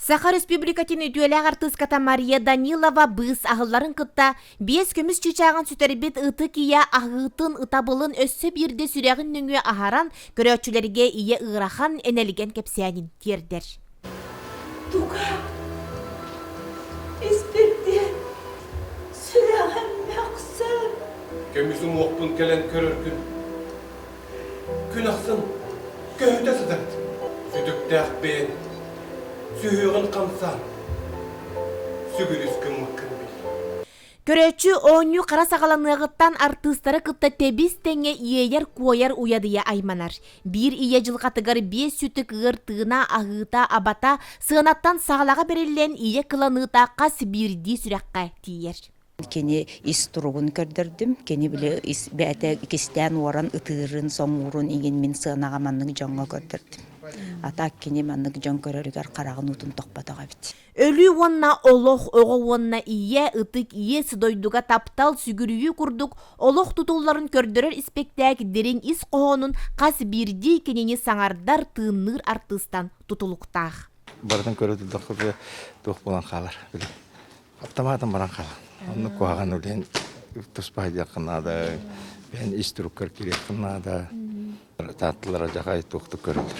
Саха Республикатын үтүөлээх артыыската Мария Данилова быыс аһылларын кытта биэс көмүс чыычааҕын сүтэрбит ытык ийэ аһыытын, ытабылын өссө биирдэ сүрэҕин нөҥүө аһаран, көрөөччүлэргэ ийэ ыарахан энэлигэн кэпсээнин тиэрдэр. Туга испирдиэн сүрэҕим мөхсөр. Көмүс уҥуохпун кэлэн көрөргүн Күн ахсын көһүтэ сытабыт. Сүтүктээх бэйэҥ сүһүөҕүн хамсаан, сүгүрүс гыммыккын бил. Көрөөччү оонньуу хара саҕаланыаҕыттан артыыстары кытта тэбис-тэҥҥэ иэйэр-куойар уйадыйа айманар. Биир ийэ дьылҕатыгар биэс сүтүк ыар тыына, аһыыта, абата сыанаттан саалаҕа бэриллэн ийэ кыланыыта хас биирдии сүрэххэ тиийэр. Кини ис туругун көрдөрдүм. Кини били ис бэйэтэ кистээн уоран ытыырын, соҥуурун игин мин сыанаҕа маннык дьоҥҥо көрдөрдүм. А так кини маннык дьон көрөрүгэр хараҕын уутун тохпотох эбит. Өлүү уонна олох, оҕо уонна ийэ, ытык иэс, дойдуга таптал, сүгүрүйүү курдук олох тутулларын көрдөрөр испэктээк дириҥ ис хоһоонун хас биирдии кинини саҥардар, тыынныыр артыыстан тутулуктаах. Барытын көрө турдахха туох буолан хаалар били Автоматом баран хаалан. Онно куһаҕан үлээн туспа сылдьыаххын наада, бэйэн ис туруккар киириэххин наада. Таатталара дьахай туохтук көрүллэр.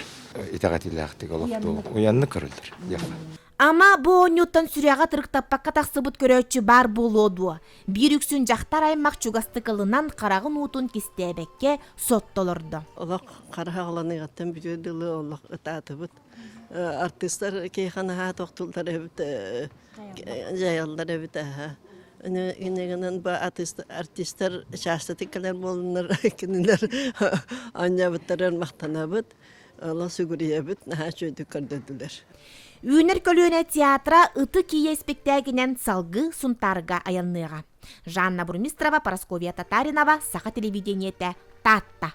Итэҕэтиилээхтик олохтуу уйаннык көрүллэр диэххэ. Ама бу оонньууттан сүрэҕэ тырыктаппакка тахсыбыт көрөөччү баар буолуо дуо? Биир үксүн дьахтар аймах чугастык ылынан хараҕын уутун кистээбэккэ соттолордо. Олох хара хаҕыланыаҕыттан бүтүөр дылы олох ытаатыбыт. Артыыстар киһиэхэ наһаа тохтууллар эбит дьайаллар эбит аһа. Иннигинэн бу артистар чаастатык кэлэр буоланнар кинилэр оонньообуттарыгар махтанабыт, олох сүгүрүйэбит, наһаа үчүгэйдик көрдөрдүлэр. Үүнэр көлүөнэ театра Ытык ийэ испиктээгинэн салгыы Сунтаарга айанныаҕа. Жанна Бурмистрова, Парасковья Татаринова, Саха телевидениетэ, Таатта.